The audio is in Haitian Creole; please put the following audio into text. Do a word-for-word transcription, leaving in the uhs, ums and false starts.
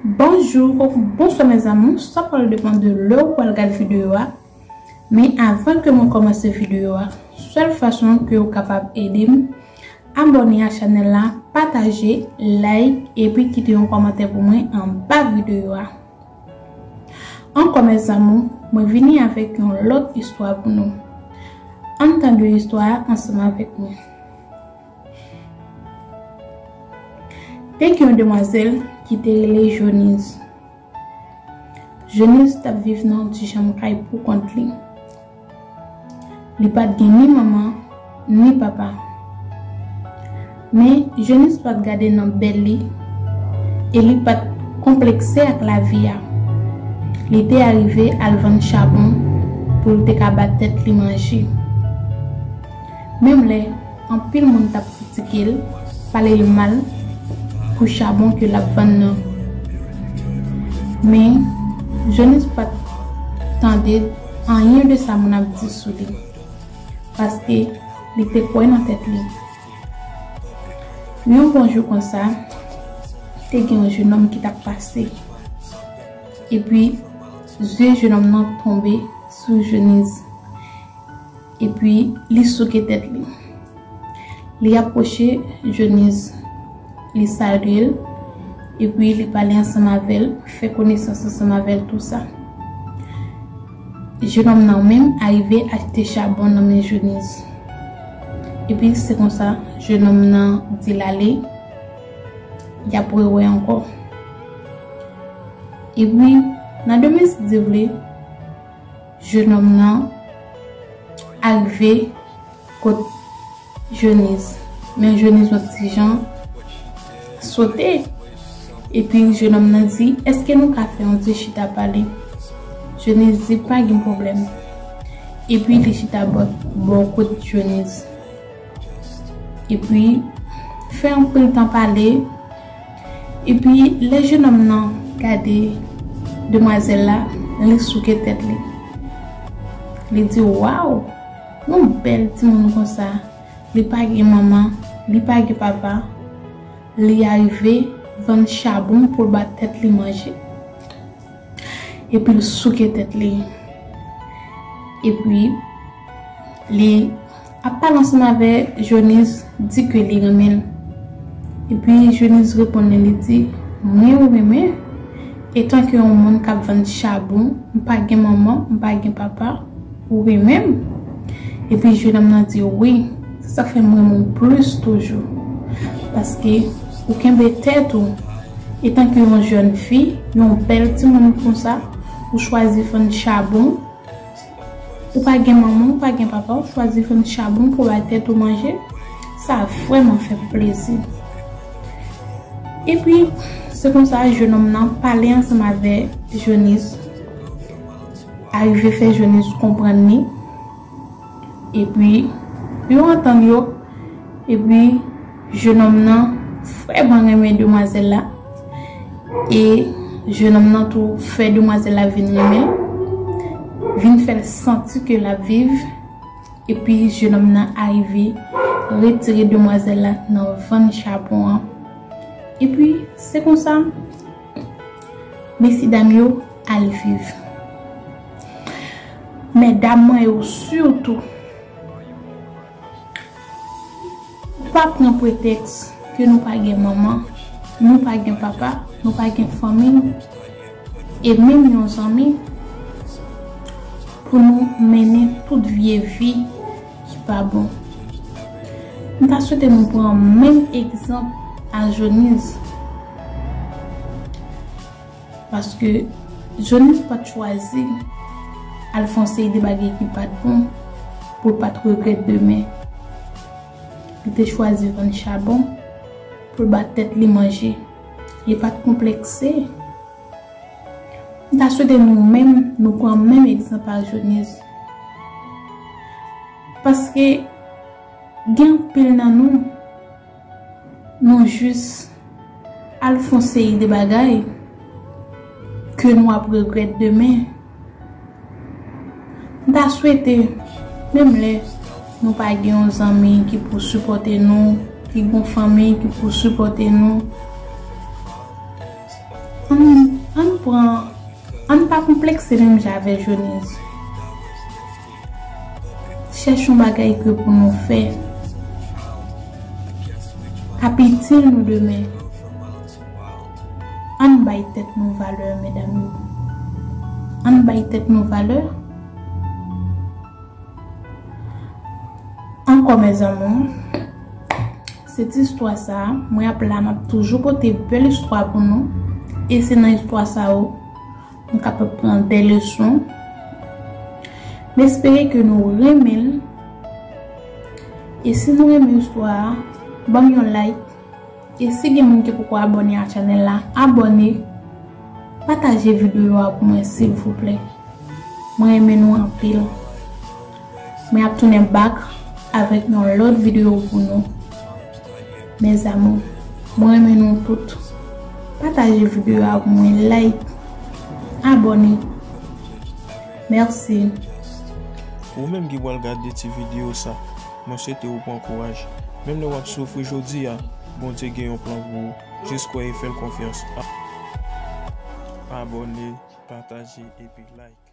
Bonjou, koukou, bonswa mes amours, sa pral depann de lè ou pral gade videyo a. Men avan ke mwen kòmanse videyo a, sèl fason ke ou kapab ede m, abòne a chanèl la, pataje, like, epi kite yon kòmantè pou mwen anba videyo a. Ankò mes amours, mwen vini avèk yon lòt istwa pou nou. Ann tande istwa a ansanm avèk mwen. Te gen yon demwazèl ki te rele Joniz. Joniz t ap viv nan yon ti chanm kay pou kont li. Li pa t gen ni manman, ni papa. Men Joniz pa t gade nan bèl li e li pa t konplekse ak lavi a. Li te arive al vann chabon pou l te ka ba tèt li manje. Menm lè anpil moun t ap kritike l, pale l mal pou chabon ke l ap vann nan. Men, Joniz pa t tande anyen de sa moun ap di sou li, paske li te kwè nan tèt li. Yon bon jou konsa, te gen yon jenòm ki t ap pase. Epi, zye jenòm nan tonbe sou Joniz. Epi, li souke tèt li. Li apwoche Joniz. Li salye l. Epi, li pale ansanm avè l, fè konesans ansanm avè l, tou sa. Jenòm nan menm arive achte chabon nan men Joniz. Epi, se konsa, jenòm nan di l ale, y ap rewè ankò. Epi, nan demen, si Dye vle, jenòm nan arive kot Joniz. Men Joniz yon ti jan sote. Epi jenòm nan di, èske nou ka fè yon ti chita pale? Joniz di, pa gen pwoblèm. Epi li chita bò, bò kot Joniz. Epi, fè anpil tan pale. Epi, lè jenòm nan gade demwazèl la, li souke tèt li. Li di, waw, yon bèl timoun konsa. Li pa gen manman, li pa gen papa. Li arive vann chabon pou l ba tèt li manje. Epi l souke tèt li. Epi, li ap pale ansanm avè Joniz, di ke li renmen l. Epi, Joniz reponn li, li di, mwen ou renmen? Etanke yon moun k ap vann chabon, m pa gen manman, m pa gen papa, ou renmen m? Epi, jenòm nan di, wi, se sa k fè m renmen w plis toujou. Paske ou kenbe tèt ou. Etanke yon jèn fi, yon bèl timoun konsa, ou chwazi vann chabon. Ou pa gen manman, ou pa gen papa, ou chwazi vann chabon pou bay tèt ou manje. Sa vrèman fè m plezi. Epi, se konsa, jenòm nan pale ansanm avè Joniz. Arive fè Joniz konprann li. Epi, yo antann yo. Epi, jenòm nan vrèman renmen demwazèl la. E jenòm nan tou fè demwazèl la vin renmen l. Vin fè l santi ke l ap viv. Epi, jenòm nan arive retire demwazèl la nan vann chabon an. Epi, se konsa, mesyedam yo al viv. Medam mwen yo sitou, pa pran pretèks ke nou pa gen manman, nou pa gen papa, nou pa gen fanmi, e menm yon zanmi pou nou mennen tout vye vi ki pa bon. M ta swete nou pran menm egzanp a Joniz. Paske Joniz pa t chwazi al fè yon seri de bagay ki pa t bon pou l pa t regrèt demen. Li te chwazi vann chabon pou l ba tèt li manje. Li pa t konplekse. M ta swete nou menm, nou pran menm egzanp ak Joniz. Paske gen anpil nan nou, nou jis al fè yon seri de bagay ke nou ap regrèt demen. M ta swete, menm lè nou pa gen yon zanmi ki pou sipòte nou, ki gen yon fanmi ki pou sipòte nou, Ann, ann pran, ann pa konplekse menm jan avè Jonise. Chèche yon bagay ke pou nou fè k ap itil nou demen. Ann bay tèt nou valè, medam yo. Ann bay tèt nou valè. Ankò, mes amours, se ti istwa sa a, mwen ap la, m ap toujou pote bèl istwa pou nou. E se nan istwa sa yo, nou kapab pran de leson. M espere ke nou renmen l. E si nou renmen istwa a, ban m yon like. E si gen moun ki poko abòne a chanèl la, abòne. Pataje videyo a pou mwen, silvouplè. Mwen renmen nou anpil. Mwen ap tounen back avèk yon lòt videyo pou nou. Mes amours, mwen renmen nou tout. Pataje videyo a pou mwen, like, abòne. Mèsi. Ou menm ki pral gade ti videyo sa, mwen swete ou pran kouraj. Menm lè w ap soufri jodi a, Bondye gen yon plan pou ou. Jis kwè e fè l konfyans. A-, abòne, pataje, epi like.